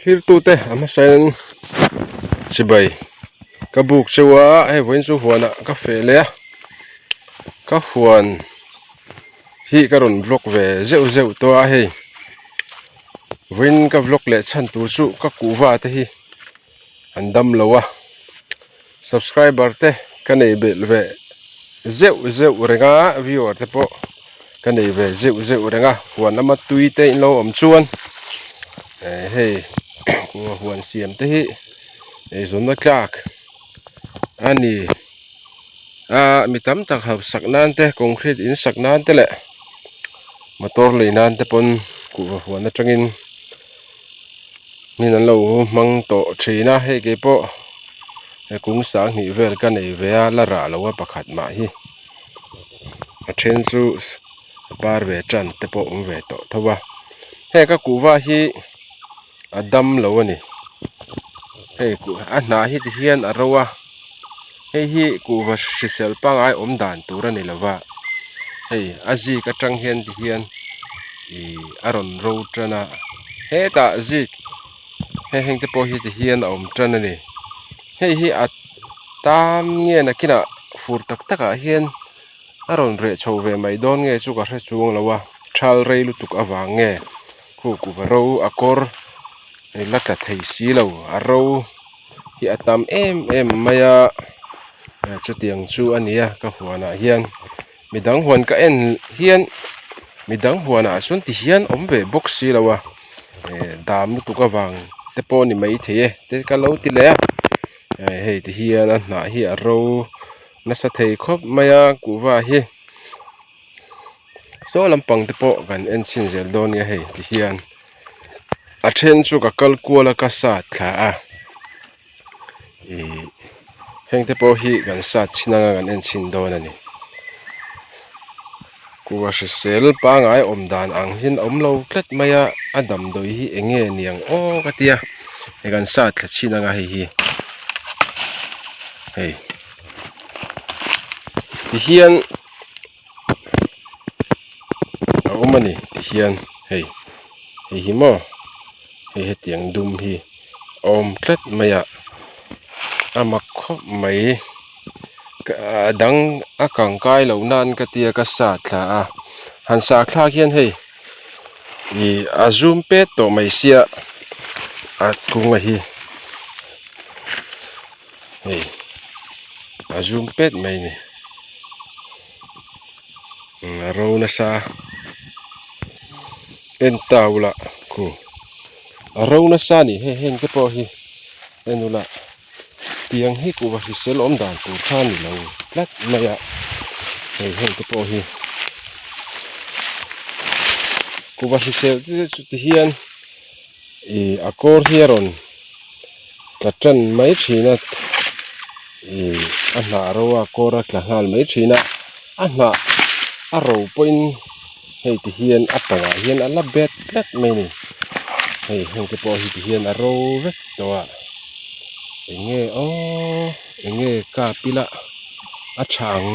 Thirtute a hmasain chibai ka buk cheu a hei vawiin chu huanah ka feh leh a ka huan hi ka rawn vlog ve zeuh zeuh tawh a hei vawiin ka vlog leh chhan tur chu ka kuhva te hi an dam lo a subscriber te ka nei belh ve zeuh zeuh reng a viewer te pawh ka nei ve zeuh zeuh reng a huan lama tui te in lo awm chuan eh hei kua huan siam te hi eizawnna tlak a ni a mi tam tak hausak nan te concrete in sak nan te leh motor lei nan te pawn kuhva huan atangin. Min an lo hmang tawh thin a hei kei pawh he kung sanghnih vel ka nei ve a la rah lo a pakhat mah hi a then chu a par ve tan te pawh awm ve tawh tho a heng ka kuhva hi a dam lo a ni hei a hnah hi ti hian a ro a hei hi kuhva hrisel pangngai awm dan tur a ni lo va hei a zik atang hian ti hian ihh a rawn ro tan a hetah zik heng heng te pawh hi ti hian a awm tan a ni hei hi a tam nge nakinah fur tak tak ah hian a rawn reh chho ve mai dawn nge chu ka hre chuang lo a thal rei lutuk avang nge khu kuhva ro a kawr la tla thei si lo a ro. hi a tam em em mai a chutiang chu a ni a ka huanah hian midang huan ka en hian midang huanah chuan ti hian awm ve bawk si lo a eh dam lutuk avang te pawh a ni maithei e te ka lo ti leh a hei ti hian a hnah hi a ro nasa thei khawp mai a kuhva hi saw lampang te pawh kan en chhin zel dawn nia hei ti hian a then chu ka kal kual a ka sat thla a ihh heng te pawh hi kan sat chhin anga kan en chhin dawn a ni kuhva hrisel pangai awm dan ang hian a awm lo tlat mai a a damdawi hi eng nge niang aw ka tia hei kan sat thla chhin anga hei hi hei ti hian. A awm a ni tihian hei hei hi maw hei hetiang dum hi a awm tlat mai a a mak khawp mai a dang a kang kai loh nan ka tia ka sa thla a han sa thlak hian hei ih a zum pet tawh mai sia a kunga hi hei a zum pet mai a ni. A ro nasa en ta ula khu a ro nasa a ni hei heng te pawh hi en ula tiang hi kuhva hrisel awm dan tur kha a ni lo tlat mai a hei heng te pawh hi kuhva hrisel te chu ti hian ih a kawr hi a rawn tla tan mai thin a ih a hnah ro a kawr a tla nghal mai thin a a hnah a ro pawhin hei ti hian a pangah hian a la bet tlat mai a ni hei heng te pawh hi ti hian a ro vek tawh a eng nge aww eng nge kap ila a tha ang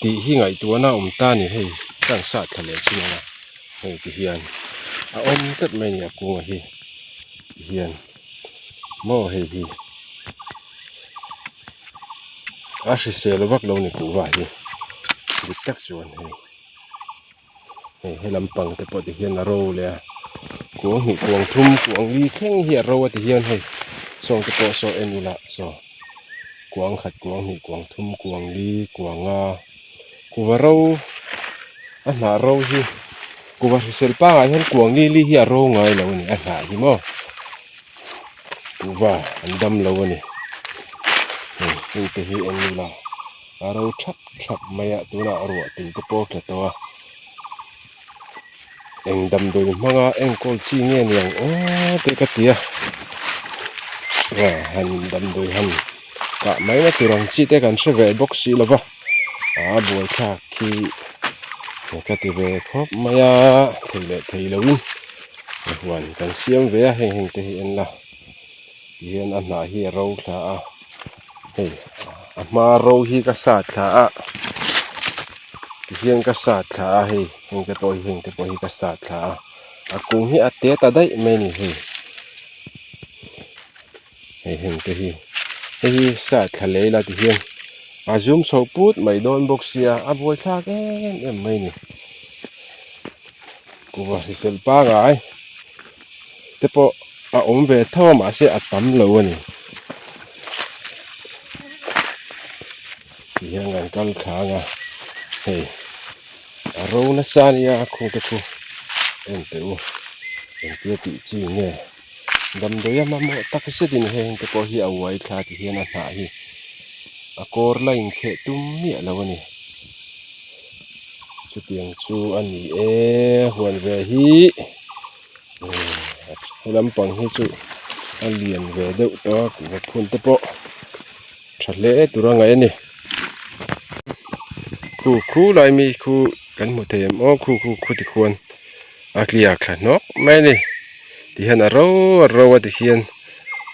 tih hi ngaihtuahna a awm ta a ni hei kan sah thla leh chin ang a. Hei ti hian a awm tlat mai a ni a kunga hi ti hian maw hei hi a hrisel vak lo ni kuhva hi dik tak chuan hei hei he lampang te pawh ti hian a ro leh a kuang hnih kuang thum kuang li thleng hi a ro a ti hian hei sawng te pawh saw en ula saw kuang khat kuang hnih kuang thum kuang li kuang nga. Kuhva ro a hnah ro hi kuhva hrisel pangah hian kuang li li hi a ro ngai lo a ni a hnah hi maw kuhva an dam lo a ni hei heng te hi eng ula a ro thap thap mai a tunah ruah tui te pawh a tla tawh a eng damdawi hmanga enkawl chi nge niang aw te ka ti a han damdawi han kah mai na tur ang chi te kan hre ve bawk si lo va. A buaithlak khi ka ti ve khawp mai a thei leh thei loin huan kan siam ve a heng heng te hi en la tihian a hnah hi a ro thla a hei a hma ro hi ka sat thla a tihian ka sat thla a hei heng te pawh hi heng te pawh hi ka sat thla a a kung hi a te ta daih mai a ni hei. Hei heng te hi hei hi side thla lei la ti hian a zum chho put mai dawn bawk sia a buaithlak em em mai a ni. Kuhva hrisel pangai te pawh a awm ve tho a mahse a tam lo a ni. Ti hian kan kal thla ang a hei a ro nasa a nia a khung te khu en teh u engtia tih chi nge. Damdawi a mamawh tak zetin heng te pawh hi a uai thla ti hian a hnah hi a kawr la inkheh tum miah lo a ni. Chutiang chu a ni e huan ve hi he lampang hi chu a lian ve deuh tawh a kuhva phun te pawh tha hle tur a ngaih a ni. Khu khu lai mi khu kan hmu thei em aw khu khu khu tikhuan. A tliak thla hnawk mai a ni tihian a ro a ro a tihian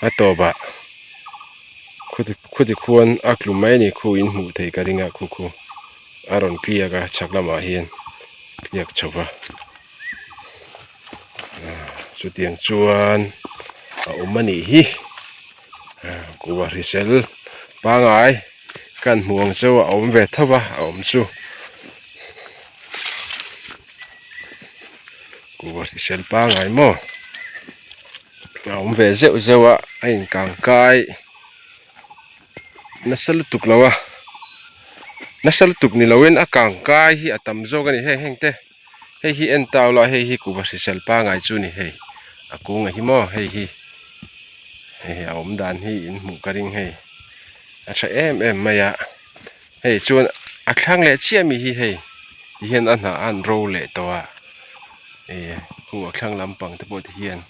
a tawpah khuti khuti khuan a tlu mai a ni khu in hmuh theih ka ring a khu khu a rawn tliak a chhak lamah hian tliak chho va chutiang chuan a awm a nih hi kuhva hrisel pangai kan hmuh ang chu a awm ve tho va a awm chu. Kuhva hrisel pangai maw a awm ve zeuh zeuh a a inkang kai nasa lutuk lo a nasa lutuk ni loin a kang kai hi a tam zawk a ni heng heng te hei hi en tau la hei hi kuhva hrisel pangai chu a ni hei a kung a hi maw hei hi hei a awm dan hi in hmuh ka ring hei a tha em em mai a. Hei chuan a thlang leh chiah mi hi hei ti hian a hnah a an ro leh tawh a ih khu a thlang lampang te pawh ti hian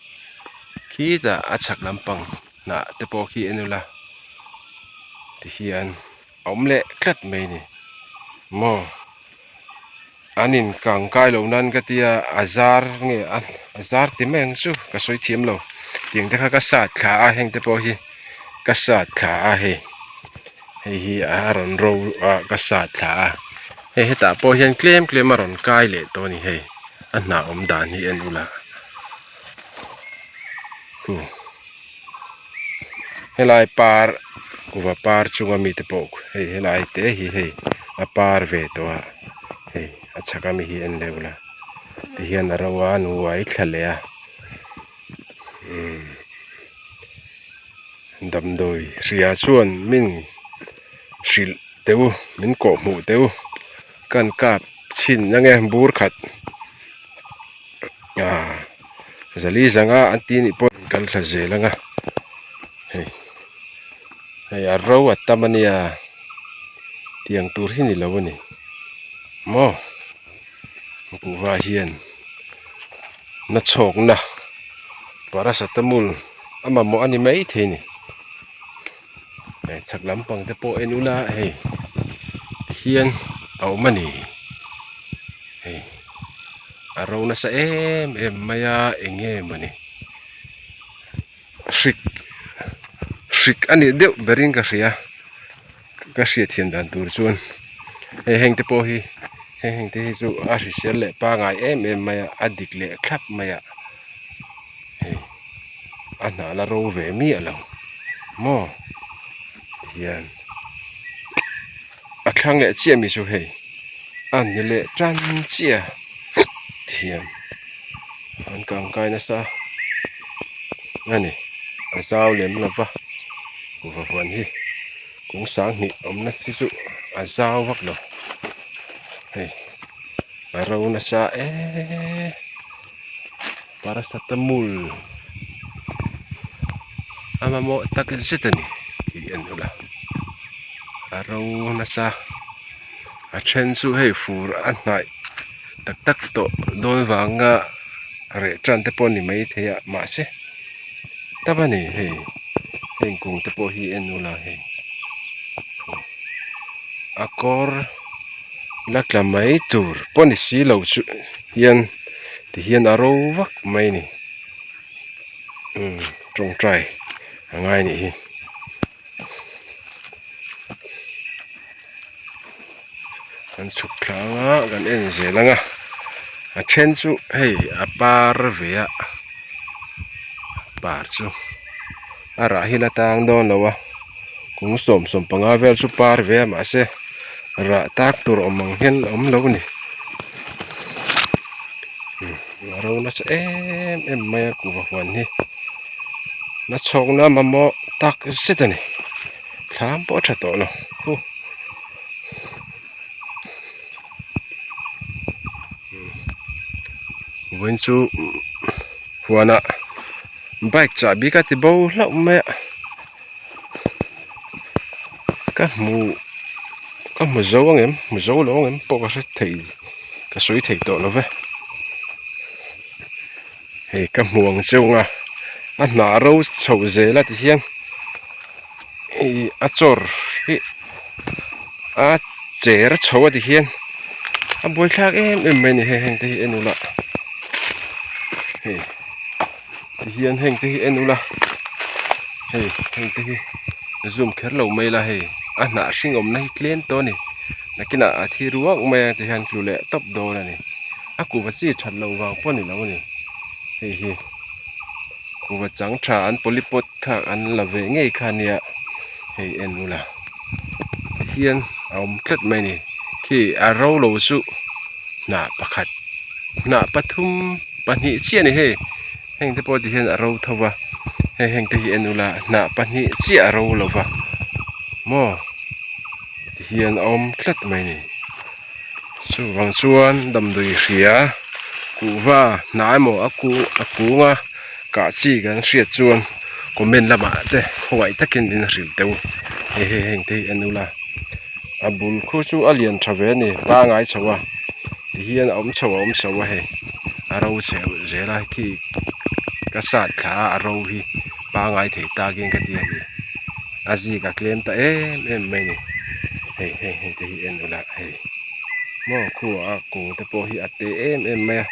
khitah a chhak lampang hnah te pawh khi en ula ti hian a awm leh tlat mai a ni maw an in kang kai loh nan ka tia a zar nge a zar ti mai ang chu ka sawi thiam lo tiang te kha ka sat thla a heng te pawh hi ka sat thla a hei. Hei hi a rawn ro a ka sat thla a hei hetah pawh hian tlem tlem a rawn kai leh tawh a ni hei a hnah awm dan hi en ula khu helai par kuhva par chunga mite pawh hei helai te hi hei a par ve tawh a hei a chhak ami hi en leh ula tihian a ro a an uai thla leh a umm. Damdawi hria chuan min hrilh teh u min kawh hmuh teh u kan kap chhin ang e bur khat ah zali zanga an ti anih pawh kan thla zel ang a hei hei a ro a tam a nia tiang tur hi ni lo a ni maw kuhva hian na chhawkna paracetamol a mamawh a ni maithei a ni hei chhak lampang te pawh en ula hei tihian a awm a ni hei a ro nasa em em mai a eng nge mawni hrik hrik a nih deuh berin ka hria ka hriatthiam dan tur chuan hei heng te pawh hi heng heng te hi chu a hrisel leh pangai em em mai a a dik leh thlap mai a hei a hnah la ro ve miah lo maw tihian a thlang leh chiah mi chu hei a ni leh tan chiah tihian an kangkai nasa a ni a zau lem lova kuhva huan hi kung sanghnih awmna hi chu a zau vak lo hei a ro nasa eee paracetamol a mamawh tak zet a ni tih en ula a ro nasa a then chu hei fur a hnaih tak tak tawh dawn vanga reh tan te pawh a ni maithei a mahse tak a ni hei heng kung te pawh hi en ula hei a kawr la tla mai tur pawh ni si lo chu hian ti hian a ro vak mai a ni umm tawngtai a ngai a nih hi. Kan chhuk thla anga kan en zel anga a then chu hei a par ve a par chu A rah hi la tang dawn lo a kung 15 vel chu par ve a mahse rah tak tur awm ang hian a awm lo a ni a ro nasa em em mai a kuhva huan hi la chhawkna mamawh tak zet a ni thlam pawh a tha tawh lo hu. Vawiin chu huanah bike chahbi ka ti bo hlauh mai a ka hmu ka hmu zo ang em hmu zo lo ang em pawh ka hre thei ka sawi thei tawh lo ve hei ka hmu ang cheu ang a a hnah ro chho zel a ti hian ih a chawr hi a cher chho a ti hian a buaithlak em em mai a ni hei heng te hi en ula hei ti hian heng te hi en ula hei heng te hi zoom kher lo mai ila hei a hnah hring awmna hi tlem tawh a ni nakinah a thi ruak mai a tihian tlu leh tawp dawn a ni a kuhva chi that loh vang pawh a ni lo a ni hei hi kuhva chang tha an polypod kha an la ve ngei kha a nia hei en ula tihian a awm tlat mai a ni khi a ro lo chu hnah pakhat hnah pathum pahnih chiah a ni hei heng te pawh tihian a ro tho va hei heng te hi en ula hnah pahnih chiah a ro lo va maw tihian a awm tlat mai a ni chuvang chuan damdawi hria kuhva hnah emaw a kung a kung a kah chi kan hriat chuan comment lamah te khawngaih takin min hrilh teuh hei hei heng te hi en ula. A bul khu chu a lian tha ve a ni pangai chho a tihian a awm chho a awm chho a hei a ro chhe zel a khi ka sat thla a a ro hi pangai thei takin ka ti a ni a zik a tlem ta em em mai a ni hei hei heng te hi en ula hei maw khuah a kung te pawh hi a te em em mai a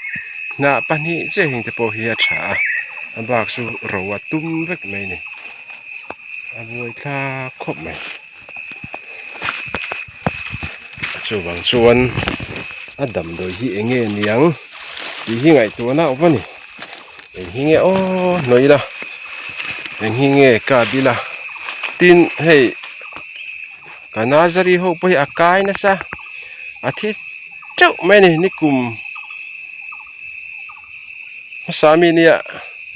hnah pahnih chiah heng te pawh hi a tha a a bak chu ro a tum vek mai a ni a buai thlak khawp mai. Chuvang chuan a damdawi hi eng nge niang tih hi ngaihtuahna a awm a ni eng hi nge aw hnawih ila eng hi nge kap ila tin hei ka nursery ho pawh hi a kai nasa a thi teuh mai a ni nikum hmasa mi nia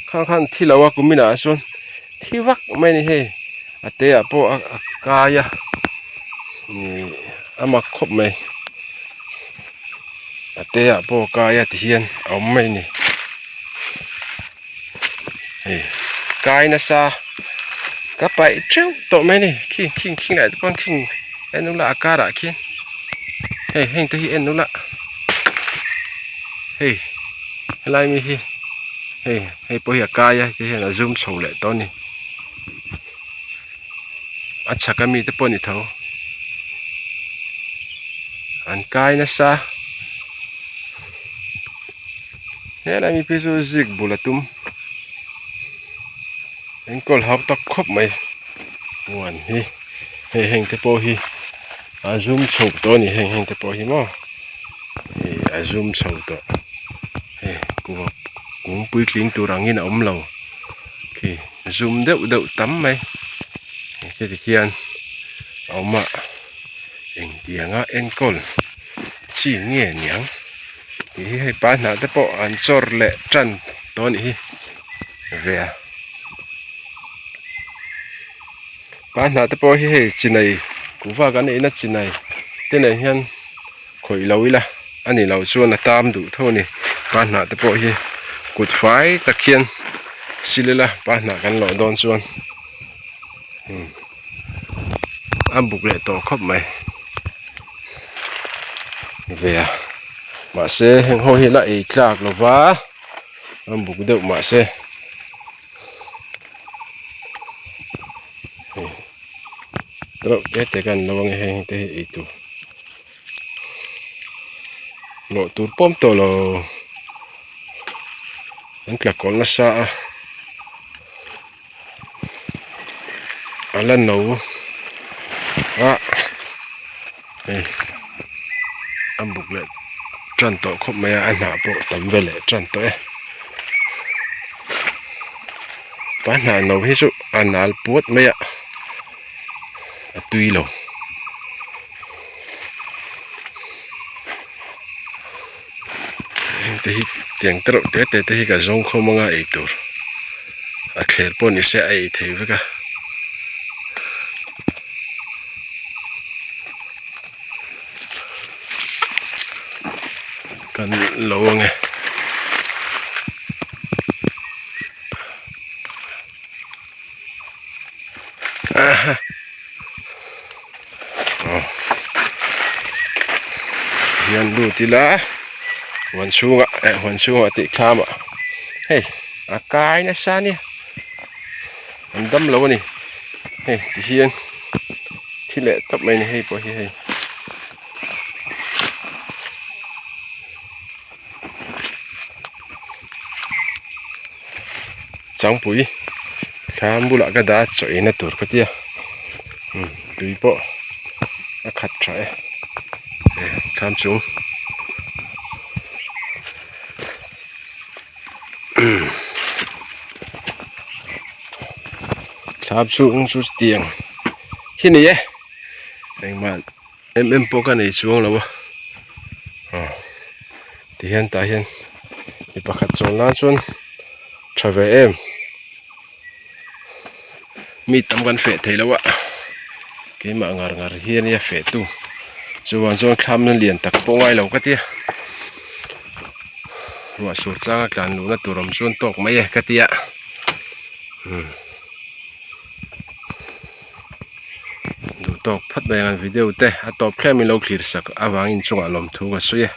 khang khan thi lo a kum inah chuan. Thi vak mai a ni hei a te ah pawh a kai a ihh a mak khawp mai a te ah pawh a kai a ti hian a awm mai a ni hei kai nasa ka paih teuh tawh mai a ni khing khing khing lai te pawn khing en ula a karah khian hei heng te hi en ula hei helai mi hi hei. Hei pawh hi a kai a heti hian a zum chho leh tawh a ni a chhak ami te pawh a ni tho an kai nasa helai mi phei chu zik bul a tum enkawl hau tak khawp mai huan hi hei heng te pawh hi a zum chho tawh a ni heng heng te pawh hi maw. Hei a zum chho tawh hei kuhva kung puitling tur angin a awm lo khi zum deuh deuh tam mai heti khian a awm a engtianga enkawl chi nge niang tih hi hei pa hnah te pawh an chawr leh tan tawh a nih hi ve a pa hnah te pawh hi hei chinai kuhva kan eina chinai te nen hian. Khawih lo ila a ni loh chuan a tam duh tho a ni pa hnah te pawh hi kut fai tak hian sil ila pa hnah kan lawh dawn chuan a buk leh tawh khawp mai ve a mahse heng ho hi la ei tlak lo va a buk deuh mahse. Reuh te te kan lo ang e heng te hi ei tur lawh tur pawm tawh lo an tla kawlh nasa a a la no a hei a buk leh tan tawh khawp mai a a hnah pawh tam ve leh tan tawh e. Hnah no hi chu a nal puat mai a a tui lo. Heng te hi tiang te reuh te te te hi ka zawng khawm anga ei tur a thler pawh ni se a ei thei vek a. Kan lo ange. Aha. Aw. Hian lut ila huan chhungah eh huan chhungah tih thlamah hei a kai nasa ania an dam lo a ni hei ti hian thi leh tawp mai a ni hei pawh hi hei. Changpui thlam bulah ka dah a chaw eina tur ka tia umm tui pawh a khat tha e thlam chung thlam chhung chu tiang hi ni e engmah em em pawh ka nei chuang lo a aw tihian tah hian mi pakhat chuan nan chuan tha ve em mi tam kan feh thei lo a keimah ngar ngar hi ania feh tu chuvang chuan thlam na lian tak pawh ngai lo ka tia ruah sur changa tlan luhna tur awm chuan tawk mai e ka tia umm. Duh tawk phawt mai ang video te a tawp thlem in lo thlir sak avangin chungah lawmthu ka sawi e.